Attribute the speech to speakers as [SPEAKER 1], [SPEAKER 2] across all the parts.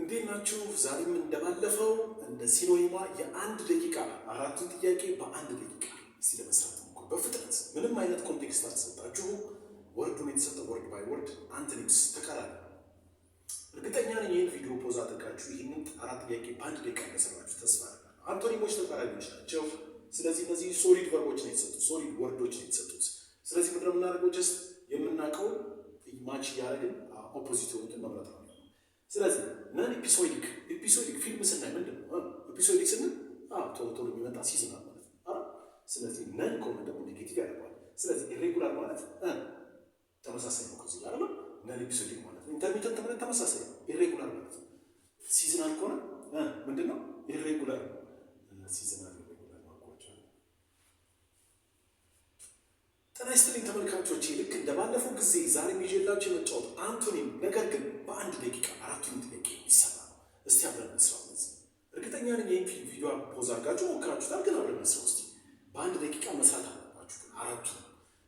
[SPEAKER 1] እንዴት ናችሁ? ዛሬም እንደባለፈው እንደ synonym ኣ የአንድ ደቂቃ አራቱን ጥያቄ በአንድ ደቂቃ እስቲ ለመስራት ሞክሩ። በፍጥነት፣ ምንም አይነት context አልተሰጣችሁም። Word ኡን የተሰጠው word by word antonyms ተቃራኒ። እርግጠኛ ነኝ ይህን ቪዲዮ pause አድርጋችሁ ይህንን አራት ጥያቄ በአንድ ደቂቃ እንደሰራችሁ ተስፋ አደርጋለሁ። Antonym ኦች ተቃራኒዎች ናቸው። ስለዚህ እነዚህ solid verb ኦች ነው የተሰጡት፣ solid word ኦች ነው የተሰጡት። ስለዚህ ምንድነው የምናደርገው? Just የምናውቀውን match እያደረግን opposite የሆኑትን መምረጥ ነው። ስለዚህ non episodic፣ episodic ፊልም ስናይ ምንድን ነው episodic ስንል? ቶሎ ቶሎ የሚመጣ፣ seasonal ማለት ነው። ስለዚህ non ከሆነ ደግሞ negative ያደርገዋል። ስለዚህ irregular ማለት ተመሳሳይ ነው ከዚህ ጋር ነው። Non episodic ማለት ነው። Intermittent ማለት ተመሳሳይ ነው፣ irregular ማለት ነው። Seasonal ከሆነ ምንድን ነው? Irregular፣ seasonal፣ irregular ማቋቸው። ጤና ይስጥልኝ ተመልካቾቼ፣ ልክ እንደባለፈው ጊዜ ዛሬም ይዤላችሁ የመጣሁት antonym፣ ነገር ግን በአንድ ደቂቃ አራቱን ጥያቄ የሚሰራ ነው። እስቲ አብረን እንስራው። እነዚህ እርግጠኛ ነኝ ይህን ቪዲዮ pause አድርጋችሁ ሞክራችሁታል፣ ግን አብረን እንስራው እስቲ። በአንድ ደቂቃ መስራት አለባችሁ ግን አራቱ።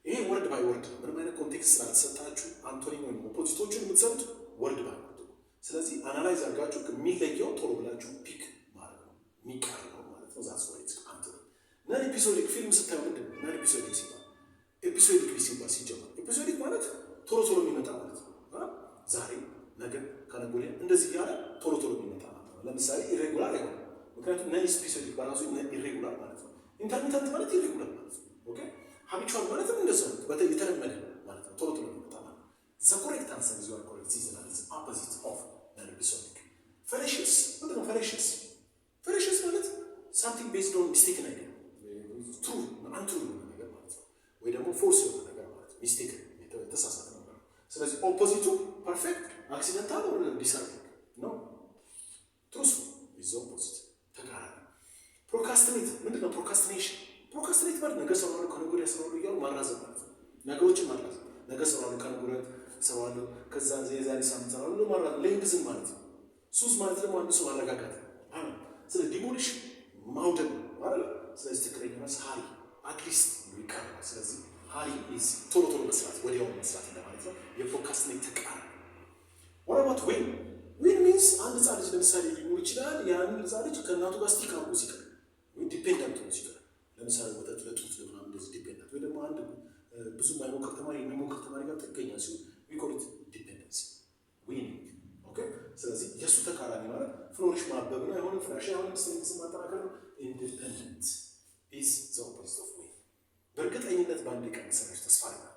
[SPEAKER 1] ይሄ word by word ነው። ምንም አይነት context ስላልተሰጣችሁ antonym ወይም opposite ኦቹን የምትሰሩት word by word ነው። ስለዚህ analyze አድርጋችሁ የሚለየው ቶሎ ብላችሁ pick ማድረግ ነው፣ የሚቃረነው ማለት ነው። That's why antonym። Non episodic፣ ፊልም ስታዩ ምንድን ነው non episodic ሲባል፣ episodic ሲባል ሲጀመር episodic ማለት ቶሎ ቶሎ የሚመጣ ማለት ነው። ዛሬ፣ ነገ፣ ከነገ ወዲያ እንደዚህ እያለ ቶሎ ቶሎ የሚመጣ ማለት ነው። ለምሳሌ irregular አይሆንም፣ ምክንያቱም non episodic በራሱ irregular ማለት ነው። Intermittent ማለት irregular ማለት ነው። Okay፣ habitual ማለትም እንደዛው ነው፣ የተለመደ ማለት ነው። ቶሎ ቶሎ የሚመጣ ማለት ነው። The correct answer is your correct seasonal is opposite of non episodic። Fallacious ምንድን ነው? Fallacious፣ fallacious ማለት something based on mistaken idea፣ true untrue የሆነ ነገር ማለት ነው፣ ወይ ደግሞ false የሆነ ነገር ማለት ነው። Mistake፣ የተሳሳተ ነገር ነው። ስለዚህ opposite ኡ perfect፣ accidental or deserving ነው። Truthful is opposite፣ ተቃራኒ። Procrastinate ምንድን ነው? Procrastination፣ procrastinate ማለት ነገ እሰራዋለሁ፣ ከነገ ወዲያ እሰራዋለሁ እያሉ ማራዘም ማለት ነው። ነገሮችን ማራዘም፣ ነገ እሰራዋለሁ፣ ከነገ ወዲያ እሰራዋለሁ፣ ከዛ የዛሬ ሳምንት እሰራዋለሁ ማራዘም፣ lengthen ማለት ነው። Soothe ማለት ደግሞ አንድ ሰው ማረጋጋት ነው። ስለዚህ demolish ማውደም ነው አይደል? ስለዚህ ትክክለኛ መልስ hurry፣ at least ይቀርባል። ስለዚህ hurry is ቶሎ ቶሎ መስራት፣ ወዲያው መስራት እንደማለት ነው። የ procrastinate ተቃራኒ። What about wean? Wean means አንድ ህፃን ልጅ ለምሳሌ ሊኖር ይችላል። ያን ህፃን ልጅ ከእናቱ ጋር stick አድርጎ ሲቀር ወይ dependent ሆኖ ሲቀር፣ ለምሳሌ ወተት ለጡት ለምናምን እንደዚህ dependent፣ ወይ ደግሞ አንድ ብዙ የማይሞክር ተማሪ የሚሞክር ተማሪ ጋር ጥገኛ ሲሆን we call it dependency፣ weaning። Okay፣ ስለዚህ የእሱ ተቃራኒ ማለት flourish ማበብ ነው አይሆንም፣ flourish አይሆንም፣ strength ማጠናከር ነው። Independent is the opposite of wean። በእርግጠኝነት በአንድ ቀን ሰራች ተስፋ አደርጋለሁ።